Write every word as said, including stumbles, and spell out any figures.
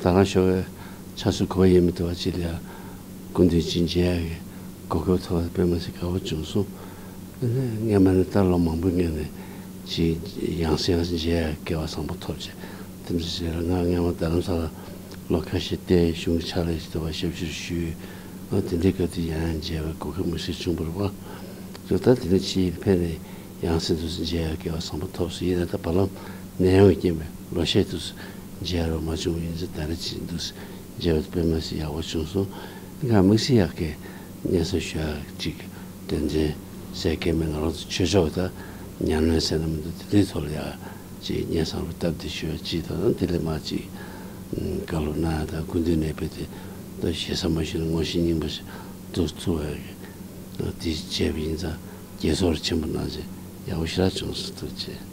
ད་རང་ཞོགས་པའི་ཆ་ཚུལ་གོ་ཡས་མི་འདུག་པ། ཅིག་ལ་ཡ་སྐུ་མདུན་ཅིག་མཇལ་ཡག་གི་གོ་སྐབས་ཐོབ་པ་དཔེ་མ་སྲིད་དགའ་པོ་བྱུང་སོང་། སྔན་མ་ནས་ད་ལོ་མང་པོའི་སྔན་ནས་ཅིག་ཡང་སེ་ཡང་སེ་མཇལ་ཡག་སྐལ་བ་བཟང་པོ་ཐོབ་བྱས། དེ་འདྲ་བྱས་ལ་ང་སྔན་མ་རྡ་རམ་ས་ལ་ལོ་ཁ་ཤས་བསྡད། གཞུང་གི་ཕྱག་ལས་ཞིག་འདུག་པ། ཞབས་ཕྱི་ཞུས། ཨ་དེ་འདྲའི་སྐབས་དེ་ཡང་ཡང་མཇལ་བའི་གོ་སྐབས་མི་སྲིད་བྱུང་བ་རེད་པ། ད་དེ་ནས་ཕྱིར་ཕེབས་ནས་ཡང་སེ་འདུག་སེ་མཇལ་ཡག་སྐལ་བ་བཟང་པོ་ཐོབ་སོང་། ཡིན་ན་ད་བར་ལམ་ནད་ཡམས་ཀྱི་རྐྱེན་པས་ལོ་ཤས་འདུག་སེ་མཇལ་རོགས་མ་བྱུང་བ་ཡིན་ཙང་། ད་རེས་ཅིག་འདུག་སེ་མཇལ་བ་དཔེ་མ་སྲིད་ཡག་པོ་བྱུང་སོང་། ད་ག་དམིགས་བསལ་ཡག་གི་སྙན་སེང་ཞུ་ཡག་ཅིག་དོན་ཚན་ཟེར་མཁན་མེད། ང་རང་ཚོ་ཆོས་ཕྱོགས་ད་ཉམས་ལེན་ཟེར་ན་མི་འདུག་དེ་འདྲའི་ཐོག་ལ་ཡ་ཅིག་སྙན་སེང་ལ་སྟབས་བདེ་ཞུ་ཡག་ཅིག་དང་། དེ་ལས་མར་ཅིག་བཀའ་སློབ་གནང་ཡག་དང་། སྐུ་མདུན་ནས་དཔེ་དེ་ད་ཞེ་ས་མ་ཞུས་ན་ངོ་ཤེས་རྙིང་པ་ཞིག་འདུག་ཐུག་པ་ཡག་གི་དེ་བྱས་པ་ཡིན་ཙང་། དགྱེས་ཚོར་ཆེན་པོ་གནང་བྱས་ཡག་པོ་ཞེ་དྲག་བྱུང་སོང་། ཐུགས་རྗེ་ཆེ།